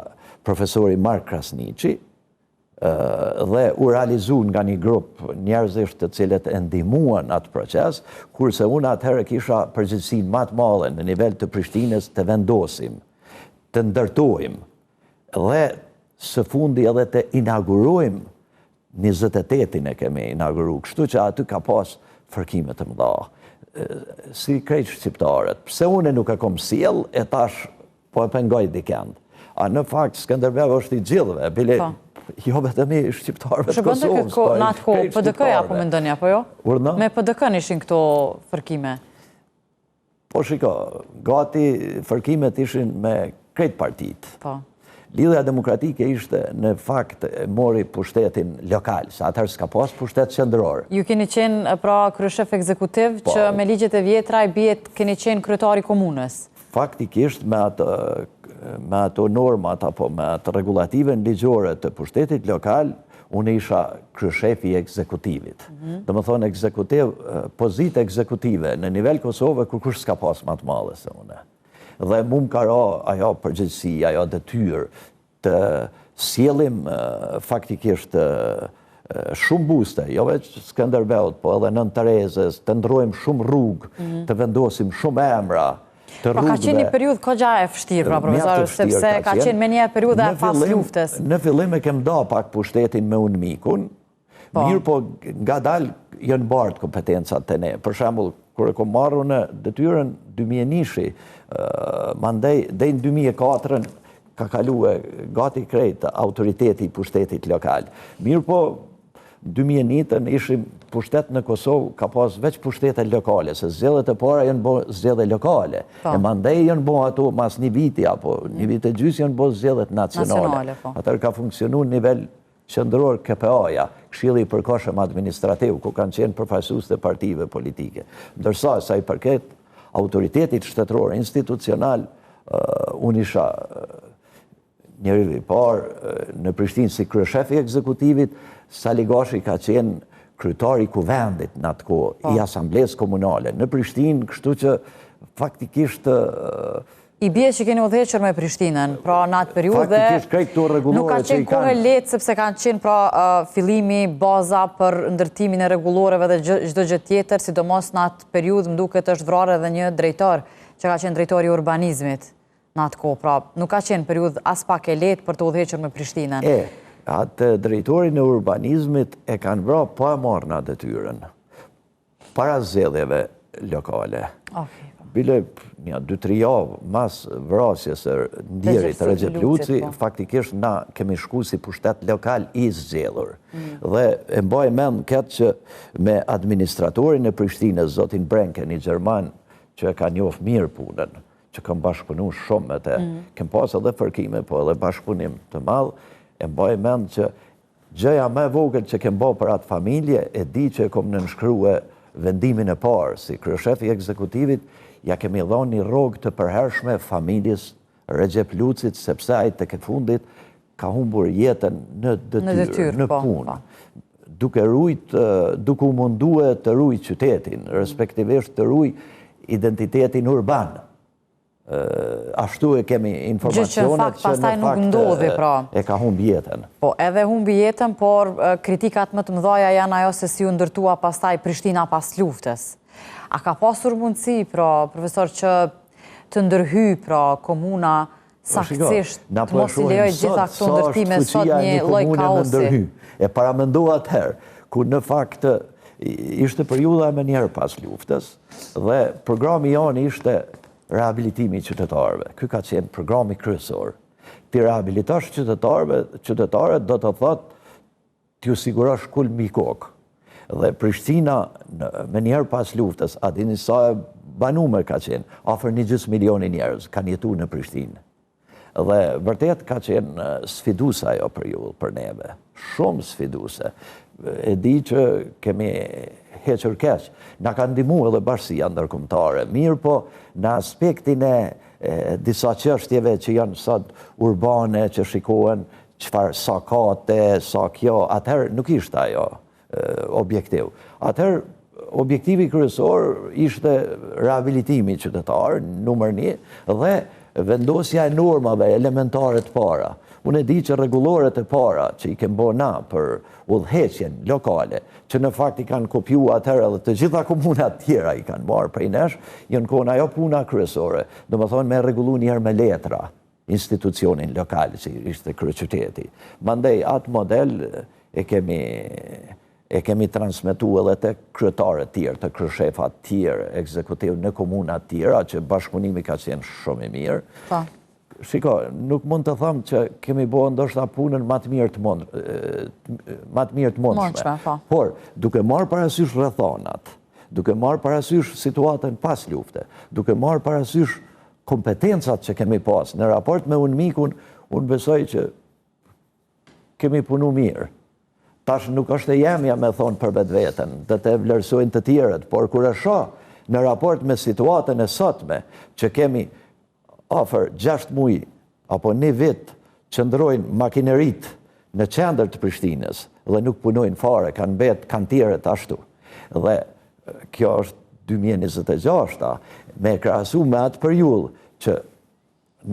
profesori Mark Krasniqi, dhe u realizu nga një grup njerëzish të cilët e ndihmuan atë proces, kurse unë atëherë kisha përgjegjësinë ma të madhe në nivel të Prishtinës të vendosim, të ndërtojmë dhe së fundi edhe të inaugurojmë 28-in e kemi inauguru, kështu që aty ka pas fërkime të mëdha. Si krejt shqiptarët, pse unë nuk e kom sjell e tash Po e pengoj dikend. A në fakt, Skënderbeu është i gjithëve, bile, po. jo vetëm i shqiptarëve të Kosovës. Po, në atë kohë, PDK-ja po mendoni, apo jo? Urdhno? Me PDK-në ishin këto fërkime? Po shiko, gati fërkimet ishin me krejt partitë. Po. Lidhja Demokratike ishte në fakt mori pushtetin lokal, se atëherë s'ka pas pushtet qendror. Ju keni qenë pra kryeshef ekzekutiv po. që me ligjet e vjetra i bie keni qenë kryetar i komunës. Faktikisht me atë me ato normat apo me atë rregullativën ligjore të pushtetit lokal, unë isha kryeshefi i ekzekutivit. Mm -hmm. Domethonë ekzekutiv, pozitë ekzekutive në nivel Kosove, kurkush s'ka pas ma të madhe se une. Dhe mu më ka ra ajo përgjegjësi, ajo detyrë, të sjellim faktikisht shumë buste, jo veç Skënderbeut, po edhe Nënë Terezës, të ndrojmë shumë rrugë, mhm. të vendosim shumë emra, të rrugëve. Po ka qenë një periudhë kogja e vështirë, pra profesor, sepse ka qenë menjëherë periudha e pas luftës. Në fillim e kem da pak pushtetin me UNMIK-un, po. mirëpo ngadalë janë bartë kompetencat te ne. Për shembull, Kur e kom marrë unë detyrën 2001-shi, mandej deri në 2004-ën ka kalue gati krejt autoriteti i pushtetit lokal. Mirëpo, 2001-ën ishim pushtet në Kosovë, ka pas veç pushtete lokale, se zgjedhjet e para janë bo zgjedhje lokale. Po. E mandej janë bo ato mas një viti, apo një vit e gjysë janë bo zgjedhjet nacionale. Po. Atëherë ka funksionu në nivel Qendror KPA-ja, Këshilli i Përkohshëm Administrativ, ku kanë qenë përfaqësues të partive politike. Ndërsa, sa i përket autoritetit shtetëror institucional, unë isha njeriu i parë në Prishtinë si kryeshef i ekzekutivit, Sali Gashi ka qenë kryetar i kuvendit në atë kohë, i po. asamblesë komunale në Prishtinë, kështu që faktikisht I bie që keni udhëhequr me Prishtinën, pra në atë periudhë dhe nuk ka qenë kohë e lehtë sepse kanë qenë pra fillimi, baza për ndërtimin e rregulloreve dhe çdo gjë tjetër, sidomos në atë periudhë më duket është vrarë edhe një drejtor, që ka qenë drejtori i urbanizmit në atë kohë, pra nuk ka qenë periudhë aspak e lehtë për të udhëhequr me Prishtinën. E, atë drejtorin e urbanizmit e kanë vra pa e marrë na detyrën. Para zgjedhjeve lokale. Bile nja 2-3 javë mas vrasjes së ndjerit Rexhep Luci, po. faktikisht na kemi shku si pushtet lokal i zgjedhur. Mm. Dhe e mbaj mend këtë që me administratorin e Prishtinës, zotin Brenke, një gjerman që e ka njoft mirë punën, që kam bashkëpunu shumë me te, mm. kem pas edhe fërkime, po edhe bashkëpunim të madh, e mbaj mend që Gjëja më e vogël që kem bo për atë familje, e di që e kom nënshkrue vendimin e parë, si kryeshef i ekzekutivit, ja kemi dhonë një rrogë të përhershme familjes Rexhep Lucit, sepse ai tek e fundit ka humbur jetën në detyrë, në po, punë, po. duke rujt, duke u mundue të rujë qytetin, respektivisht të rujë identitetin urban. Ashtu e kemi informacionet që në fakt nuk ndodhi, pra. e ka humb jetën. Po, edhe humbi jetën, por kritikat më të mëdhaja janë ajo se si u ndërtua pastaj Prishtina pas luftës. A ka pasur mundësi, pra, profesor, që të ndërhyjë, pra, komuna po, saktësisht të po mos i lejojë gjitha këto ndërtime sot një lloj kaosi? E paramendo atëherë, ku në fakt ishte periudha e menjëherë pas luftës, Dhe programi jonë ishte rehabilitimi i qytetarëve. Ky ka qenë programi kryesor. T'i rehabilitosh qytetarëve, qytetarët do të thotë t'ju sigurosh kulm mbi kokë. Dhe Prishtina, menjëherë pas luftës, a dini sa e banume ka qenë, afër një gjysë milioni njerëz kanë jetu në Prishtinë. Dhe vërtet ka qenë sfiduse ajo periudhë për neve. Shumë sfiduse. E di që kemi hequr keq. Na ka ndihmu edhe bashkësia ndërkombëtare. Mirëpo, në aspektin e disa çështjeve që janë sot urbane, që shikohen, çfarë sa kate, sa kjo, atëherë nuk ishte ajo. objektiv. Atëherë, objektivi kryesor ishte rehabilitimi qytetar, numër një, dhe vendosja e normave elementare të para. Unë e di që rregulloret e para që i kem bo na për udhëheqjen lokale, që në fakt i kanë kopju atëherë edhe të gjitha komunat tjera i kanë marrë prej nesh, janë konë ajo puna kryesore, domethonë me rregullu njëherë me letra, institucionin lokal që ishte kryeqyteti. Mandej atë model e kemi e kemi transmetu edhe te kryetarët tjerë, te kryeshefat tjerë ekzekutiv në komunat tjera, që bashkëpunimi ka qenë shumë i mirë. Po. Shiko, nuk mund të them që kemi bo ndoshta punën ma të mirë të mund, ma të mirë të mundshme. Po. Por, duke marrë parasysh rrethanat, duke marrë parasysh situatën pas lufte, duke marrë parasysh kompetencat që kemi pas në raport me UNMIK-un, unë besoj që kemi punu mirë. Tash nuk është e jemja me thonë për vetveten, dhe të vlerësojnë të tjerët, por kur e shoh në raport me situatën e sotme, që kemi afër 6 muj apo një vit qëndrojnë makineritë në qendër të Prishtinës dhe nuk punojnë fare, kanë mbet kantieret ashtu. Dhe kjo është 2026-a, me krahasu me atë periudhë që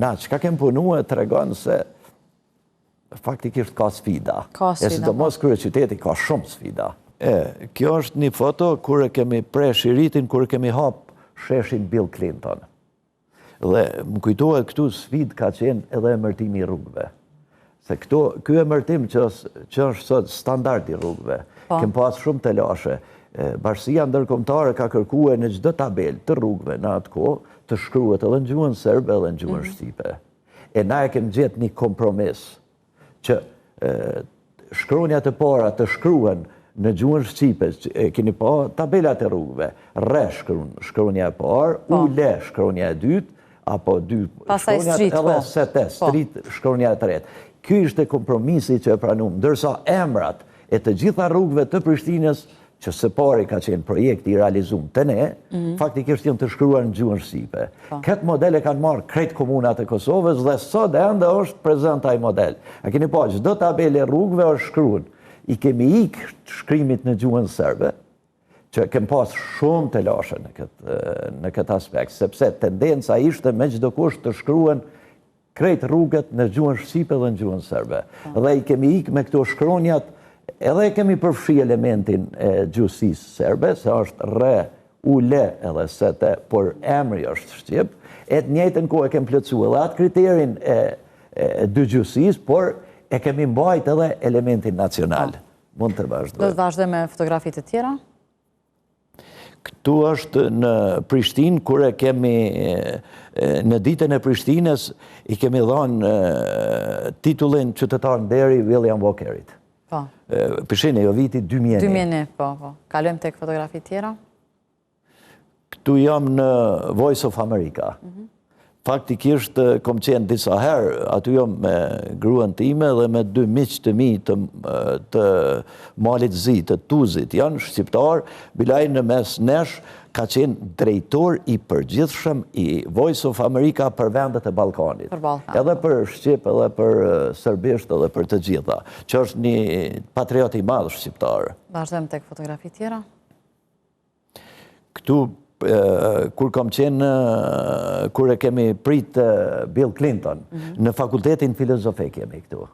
na çka kem punu e tregon se faktikisht ka sfida. Ka sfida. E sidomos po. kryeqyteti ka shumë sfida. E, kjo është një foto kur e kemi pre shiritin, kur e kemi hap sheshin Bill Clinton. Dhe më kujtohet këtu sfidë ka qenë edhe emërtimi i rrugëve. Se këto, ky emërtim që, që është sot standard i rrugëve, po. kem pas shumë telashe. Bashkësia ndërkombëtare ka kërkue në çdo tabelë të rrugëve në atë kohë të shkruhet edhe në gjuhën serbe edhe në gjuhën mhm. shqipe. E na e kem gjetë një kompromis që shkronjat e para të shkruhen në gjuhën shqipe, e keni pa tabelat e rrugëve, R shkruan shkronja e parë, po. U L shkronja e dytë, apo dy shkronjat edhe po. S T, po. street shkronja e tretë. Ky ishte kompromisi që e pranum, ndërsa emrat e të gjitha rrugëve të Prishtinës, që së pari ka qenë projekti i realizum te ne, mhm. faktikisht janë të shkruar në gjuhën shqipe. Po. Këtë model e kanë marrë krejt komunat e Kosovës dhe sot ende është prezent ai model. A keni pa, çdo tabelë e rrugëve është shkruar. I kemi ikë shkrimit në gjuhën serbe, që kem pas shumë telashe në këtë, në këtë aspekt, sepse tendenca ishte me çdo kusht të shkruhen krejt rrugët në gjuhën shqipe dhe në gjuhën serbe. Po. Dhe i kemi ikë me këto shkronjat, edhe e kemi përfshi elementin e gjuhësisë serbe, se është R, U, L edhe S, T, por emri është shqip, e të njëjtën kohë e kemi plotësu edhe atë kriterin e, e dygjuhësisë, por e kemi mbajt edhe elementin nacional. Po. Mund të vazhdojmë. Do të vazhdojmë me fotografi të tjera? Këtu është në Prishtinë, kur e kemi në ditën e Prishtinës, i kemi dhanë titullin qytetar nderi William Walkerit. Po. Prishtinë, jo viti 2001. 2001, po, po. Kalojmë tek fotografi tjera? Këtu jam në Voice of America. Mhm. Faktikisht kom qenë disa herë, aty jam me gruan time dhe me dy miq të mi të, të Malit Zi, të Tuzit, janë shqiptarë, bile ai në mes nesh ka qenë drejtor i përgjithshëm i Voice of America për vendet e Ballkanit. Për Ballkan. Edhe për shqip, edhe për serbisht, edhe për të gjitha, që është një patriot i madh shqiptar. Vazhdojmë tek fotografi tjera. Këtu, kur kam qenë, kur e kemi prit Bill Clinton, mhm. në fakultetin filozofik jemi këtu.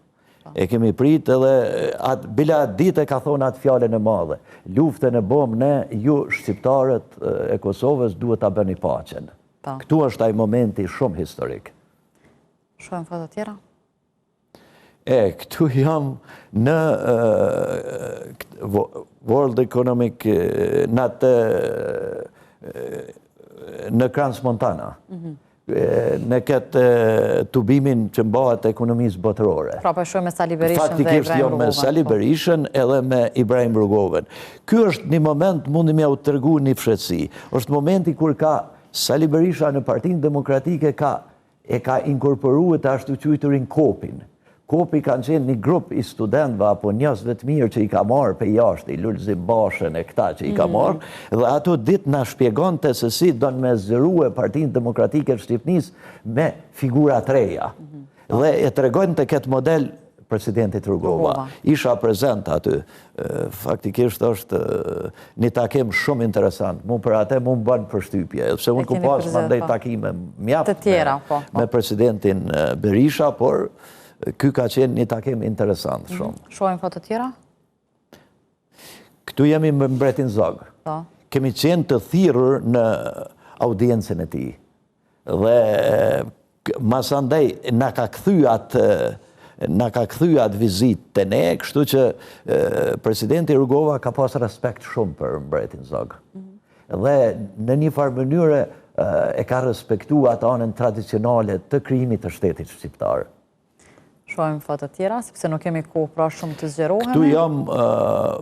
Po. E kemi prit edhe, atë, bile atë ditë e ka thonë atë fjalën e madhe. Luftën e bomë ne, ju shqiptarët e Kosovës duhet ta bëni paqen. Po. Këtu është ai momenti shumë historik. Shohim foto tjera? E, këtu jam në World Economic, në atë, në Crans Montana, mhm. në këtë tubimin që mbahet ekonomisë botërore. Pra, po e shohim me Sali Berishën dhe Ibrahim Faktikisht jam me Sali po. Berishën edhe me Ibrahim Rugovën. Ky është një moment, mundi me jau tregu një fshehtësi. është momenti kur ka Sali Berisha në Partinë Demokratike ka e ka inkorporue të ashtuquajturin Kopin. Kopi kanë qenë një grup i studentëve apo njerëzve të mirë që i ka marrë prej jashtë, Lulzim Bashën e këta që i ka mm. marrë, dhe ato ditë na shpjegonte se si don me zgjerue Partinë Demokratike të Shqipnisë me figura të reja. Mm-hmm. Dhe e tregonte këtë model presidentit Rugova. Isha prezent aty. Faktikisht është një takim shumë interesant. Mu për atë mu më bën përshtypje. Edhe pse unë kom pas mandej po. takime mjaft po, po. me presidentin Berisha, por ky ka qenë një takim interesant mhm. shumë. Shohim foto tjera? Këtu jemi me mbretin Zog. Po. Kemi qenë të thirrur në audiencën e tij. Dhe masandej na ka kthy atë na ka kthy atë vizitë te ne, kështu që presidenti Rugova ka pas respekt shumë për mbretin Zog. Mhm. Dhe në një farë mënyre e ka respektu atë anën tradicionale të krijimit të shtetit shqiptar. Shohim foto tjera, sepse nuk kemi kohë pra shumë të zgjerohemi. Këtu jam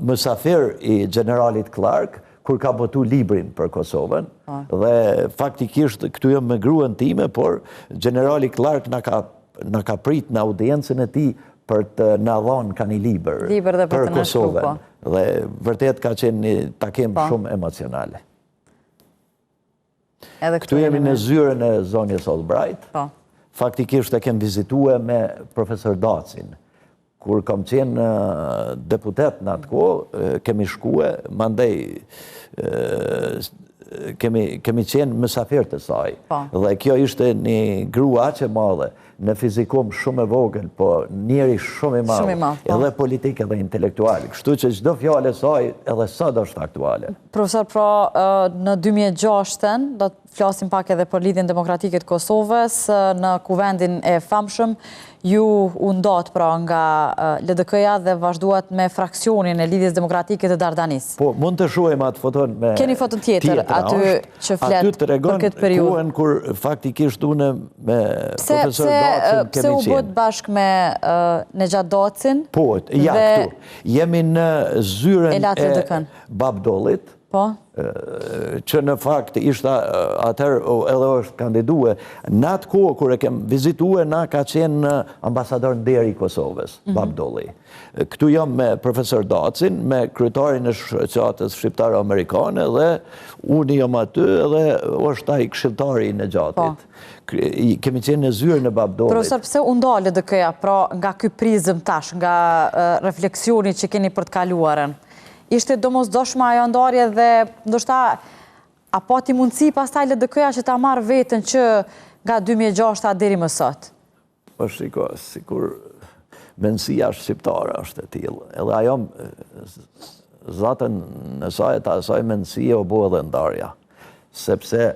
mysafir i gjeneralit Clark, kur ka botu librin për Kosovën, po. dhe faktikisht këtu jam me gruan time, por gjenerali Clark na ka, na ka prit në audiencën e tij për të na dhonë ka një libër, libër dhe për, për Kosovën. Po. Dhe vërtet ka qenë një takim po. shumë emocional. Edhe këtu jemi në zyrën e zonjës Albright. Po. Faktikisht e kem vizitue me profesor Dacin. Kur kam qenë deputet në atë kohë, kemi shkue, mandej kemi, kemi qenë mysafir të saj. Po. Dhe kjo ishte një grua aq e madhe. Në fizikum shumë e vogël, po njeri shumë i madh, po. edhe politik edhe intelektual. Kështu që çdo fjalë e saj edhe sot është aktuale. Profesor, pra në 2006-ën, do të flasim pak edhe për Lidhjen Demokratike të Kosovës, në kuvendin e famshëm, ju u ndatë pra nga LDK-ja dhe vazhduat me fraksionin e Lidhjes Demokratike të Dardanisë. Po, mund të shohim atë foton me... Keni foton tjetër, aty që flet për këtë periudhë. Aty tregon kohën kur faktikisht unë me profesor Dacin kemi qenë. Pse u bëtë bashkë me Nexhat Dacin? Po, ja këtu. Jemi në zyrën e Babdollit. Po. Që në fakt ishte atëherë edhe është kandidue. Në atë kohë kur e kem vizitue, na ka qenë ambasador nderi i Kosovës, mhm. Babdolli. Këtu jam me profesor Dacin, me kryetarin e shoqatës shqiptaro-amerikane dhe unë jam aty edhe është ai këshilltari i Nexhatit. Po. Kemi qenë në zyrën e Babdollit. Profesor, pse u nda LDK-ja, pra nga ky prizëm tash, nga refleksioni që keni për të kaluarën? Ishte domosdoshme ajo ndarje dhe ndoshta a pati mundësi pastaj LDK-ja që ta marrë veten që nga 2006-a deri më sot? Po shiko, sikur mendësia shqiptare është e tillë. Edhe ajo zaten në saje të asaj mendësie u bo edhe ndarja. Sepse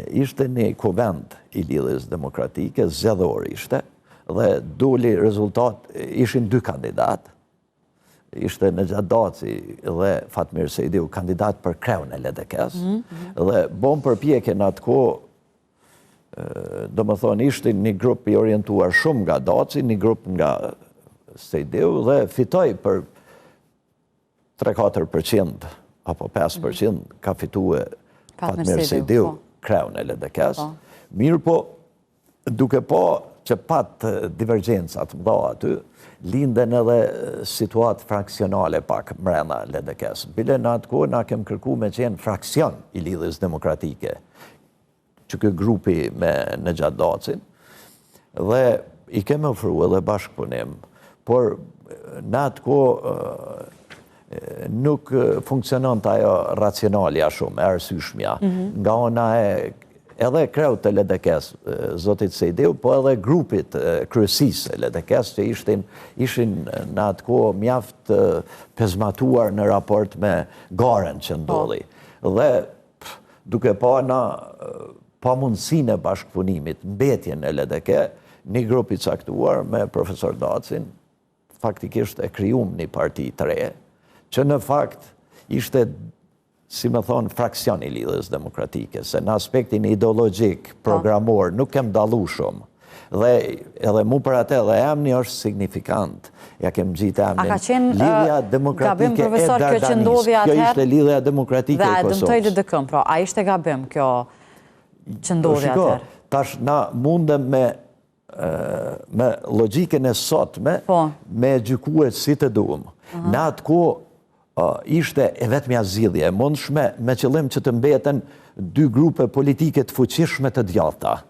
ishte një kuvend i Lidhjes Demokratike, zgjedhor ishte, dhe doli rezultat, ishin dy kandidat, ishte Nexhat Daci dhe Fatmir Sejdiu, kandidat për kreun e LDK-së, mm -hmm. dhe bon përpjekje në atë kohë, domethënë, ishte një grup i orientuar shumë nga Daci, një grup nga Sejdiu, dhe fitoi për 3-4% apo 5% ka fitue Fatmir Sejdiu, po. kreun e LDK-së. Po. Mirëpo, duke pa që pat divergjenca të mëdha aty, linden edhe situatë fraksionale pak mrena LDK-së. Bile në atë kohë na kem kërku me qenë fraksion i Lidhjes Demokratike. që ky grupi me Nexhat Dacin, dhe i kemi ofru edhe bashkëpunim, por në atë kohë nuk funksiononte ajo racionalja shumë, e arsyshmja, mhm. nga ona e edhe kreut të LDK-së, zotit Sejdiu, po edhe grupit kryesisë së LDK-së, që ishin, ishin në atë kohë mjaft pezmatuar në raport me garën që ndodhi. Po. Dhe Duke pa na pamundësinë e bashkëpunimit, mbetjen në LDK, një grup i caktuar me profesor Dacin, faktikisht e krijum një parti të re, që në fakt ishte si me thonë, fraksion i Lidhjes Demokratike, se në aspektin ideologjik, po. programor, nuk kem dallu shumë. Dhe edhe mu për atë edhe emni është signifikant. Ja kem ngjitë emnin. A ka qenë Lidhja Demokratike e Dardanisë. Kjo ishte Lidhja Demokratike e Kosovës. Dhe a e dëmtoi LDK-në, pra, a ishte gabim kjo që ndodhi atëherë? Tash na mundem me me logjikën e sotme po. me gjykue si të duam. Në atë kohë ishte e vetmja zgjidhje e mundshme me qëllim që të mbeten dy grupe politike të fuqishme të djathta.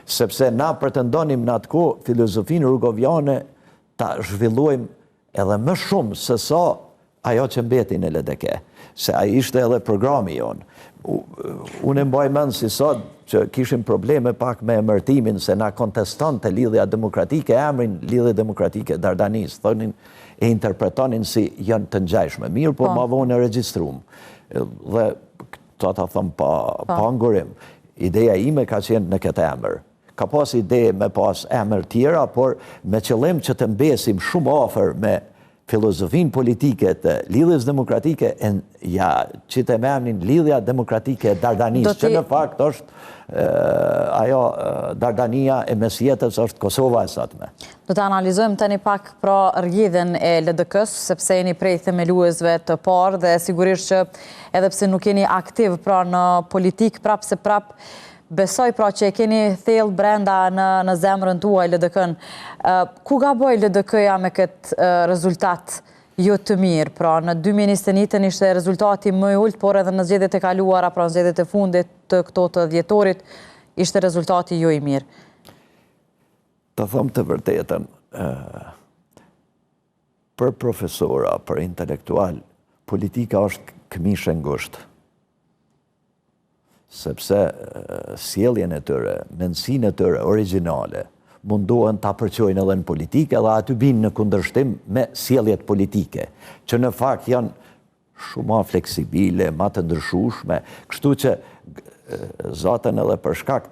Sepse na pretendonim në atë kohë filozofinë rugoviane ta zhvillojmë edhe më shumë se sa ajo që mbeti në LDK. Se ai ishte edhe programi jonë. Unë e mbaj mend si sot që kishim probleme pak me emërtimin se na kontestonte Lidhja Demokratike emrin Lidhje Demokratike e Dardanisë, thonin e interpretonin si janë të ngjashme. Mirëpo po. ma vonë e regjistrum. Dhe Ta ta them pa, po. pa ngurim. Ideja ime ka qenë në këtë emër. Ka pas ide me pas emër tjera, por me qëllim që të mbesim shumë afër me filozofinë politike të Lidhjes Demokratike, e ja qitëm emrin Lidhja Demokratike e Dardanisë, që në fakt është ajo Dardania e mesjetës është Kosova e sotme. Do të analizojmë tani pak pra rrjedhën e LDK-së, sepse jeni prej themeluesve të parë dhe sigurisht që edhe pse nuk jeni aktiv pra në politikë, prapë se prapë, besoj pra që e keni thellë brenda në, në zemrën tuaj LDK-në. Ku gaboi LDK-ja me këtë rezultat jo të mirë? Pra në 2021 ishte rezultati më i ulët, por edhe në zgjedhjet e kaluara, pra në zgjedhjet e fundit të këto të dhjetorit, ishte rezultati jo i mirë. Ta them të vërtetën, Për profesora, për intelektual, politika është këmishë e ngushtë. Sepse sjelljen e tyre, mendësinë e tyre origjinale, mundohen ta përçojnë edhe në politikë edhe aty binë në kundërshtim me sjelljet politike, që në fakt janë shumë ma fleksibile, ma të ndryshueshme, kështu që zaten edhe për shkak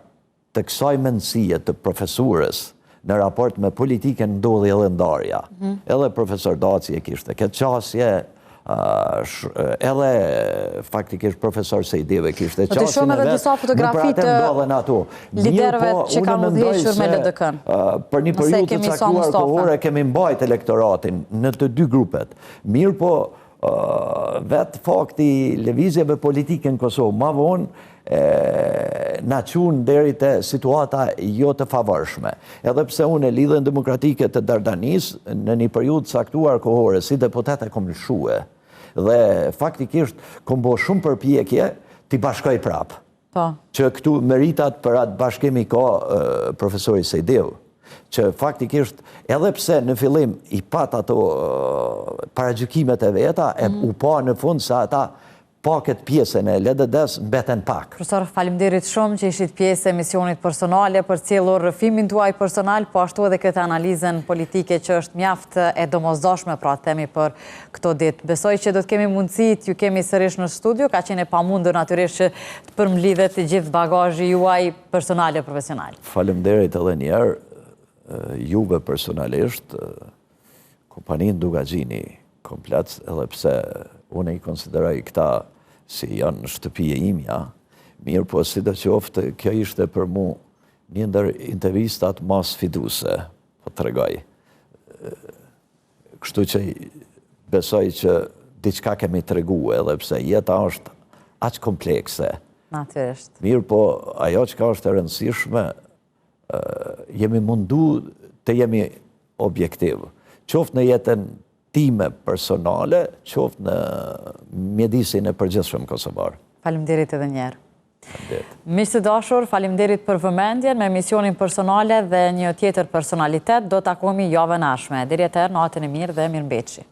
të kësaj mendësie të profesurës në raport me politikën ndodhi edhe ndarja. Mhm. Edhe profesor Daci e kishte këtë qasje, edhe faktikisht profesor Sejdiu e kishte po qasjen e vet, në për atë ndodhen ato. Liderëve po, që kanë udhëhequr me LDK-n. Për një periudhë të caktuar kohore kemi mbajt elektoratin në të dy grupet. Mirëpo, Vetë fakti i lëvizjeve politike në Kosovë, ma vonë, na çunë deri te situata jo të favorshme. Edhe pse unë Lidhjen Demokratike të Dardanisë, në një periudhë të caktuar kohore, si deputet e kom lëshue. Dhe faktikisht kom bo shumë përpjekje t'i bashkoj prapë. Po. Që këtu meritat për atë bashkim i ka profesori Sejdiu, që faktikisht edhe pse në fillim i pat ato paragjykimet e veta, e mm. u pa në fund se ata pa këtë pjesën e LDD-së mbeten pak. Profesor, faleminderit shumë që ishit pjesë e emisionit personale, përcjellur rrëfimin tuaj personal, po ashtu edhe këtë analizën politike që është mjaft e domosdoshme, pra themi për këto ditë. Besoj që do të kemi mundësi t'ju kemi sërish në studio, ka qenë e pamundur natyrisht që të përmblidhet i gjithë bagazhi juaj personal e profesional. Faleminderit edhe një herë juve personalisht, kompaninë Dukagjini komplet, edhe pse unë i konsideroj këta si janë shtëpi e imja, mirëpo sidoqoftë, kjo ishte për mu një ndër intervistat ma sfiduse, po të tregoj. Kështu që besoj që diçka kemi tregu edhe pse jeta është aq komplekse. Natyrisht. Mirëpo, ajo çka është e rëndësishme, jemi mundu të jemi objektiv. Qoftë në jetën time personale, qoftë në mjedisin e përgjithshëm kosovar. Faleminderit edhe një herë. Miq të dashur, faleminderit për vëmendjen me emisionin personale dhe një tjetër personalitet do takohemi javën e ardhshme. Deri atëherë, natën e mirë dhe mirëmbetshi.